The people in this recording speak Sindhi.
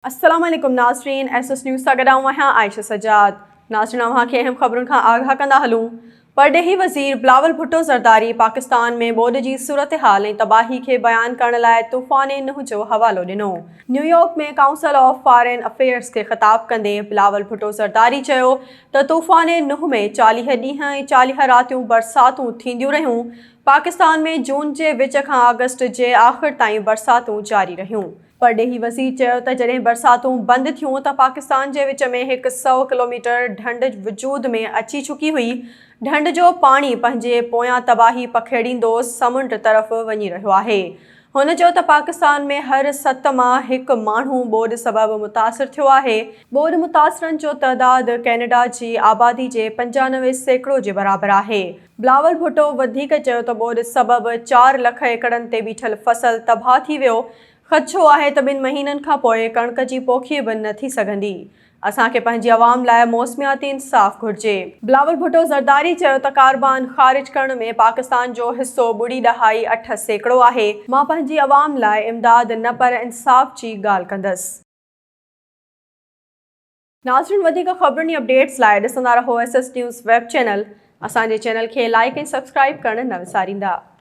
السلام عليڪم ناظرين ايس ايس نيوز سان گڏ آئون آهيان عائشه سجاد ناظرين اوهان کي اهم خبرن کان آگاهه ڪندا هلون پرڏيهي وزير بلاول ڀٽو زرداري پاڪستان ۾ ٻوڏ جي صورتحال ۽ تباهي کي بيان ڪرڻ لاء طوفان نوح جو حوالو ڏنو New York ۾ council of foreign affairs کي خطاب ڪندي بلاول ڀٽو زرداري چيو ته طوفان نوح ۾ 40 ڏينهن ۽ 40 راتيون برساتون ٿينديون رهيون پاڪستان ۾ جون جي وچ کان آگسٽ جي آخر تائين برساتون جاري رهيون. پرڏيهي وزير چيو ته جڏهن برساتون بند ٿيون ته پاڪستان جي وچ ۾ هڪ سئو ڪلوميٽر ڍنڍ وجود ۾ اچي چڪي هئي، ڍنڍ جو پاڻي پنهنجي پويان تباهي پکيڙيندو سمنڊ طرف وڃي رهيو آهي. هن چيو ته پاڪستان ۾ هر ست مان هڪ ماڻهو ٻوڏ سبب متاثر ٿيو آهي، ٻوڏ متاثرن جو تعداد ڪينيڊا جي آبادي جي 95% جي برابر آهي. بلاول ڀٽو وڌيڪ چيو ته ٻوڏ سبب چار لک ايڪڙن تي بيٺل فصل تباهه ٿي ويو، خدشو آهي ته ٻن مهينن کان پوء ڪڻڪ جي پوکي به نه ٿي سگهندي. اسان کي پنهنجي عوام لاء موسمياتي انصاف گهرجي. بلاول ڀٽو زرداري چيو ته ڪاربان خارج ڪرڻ ۾ پاڪستان جو حصو ٻڙي ڏهائي 8% آهي، مان پنهنجي عوام لاء امداد نه پر انصاف جي ڳالهه ڪندس. ناظرين وڌيڪ خبرن ۽ اپڊيٽس لاء ڏسندا رهو S S news web channel. اسان جي چينل کي لائيڪ ۽ سبسڪرائيب ڪرڻ نه وساريندا.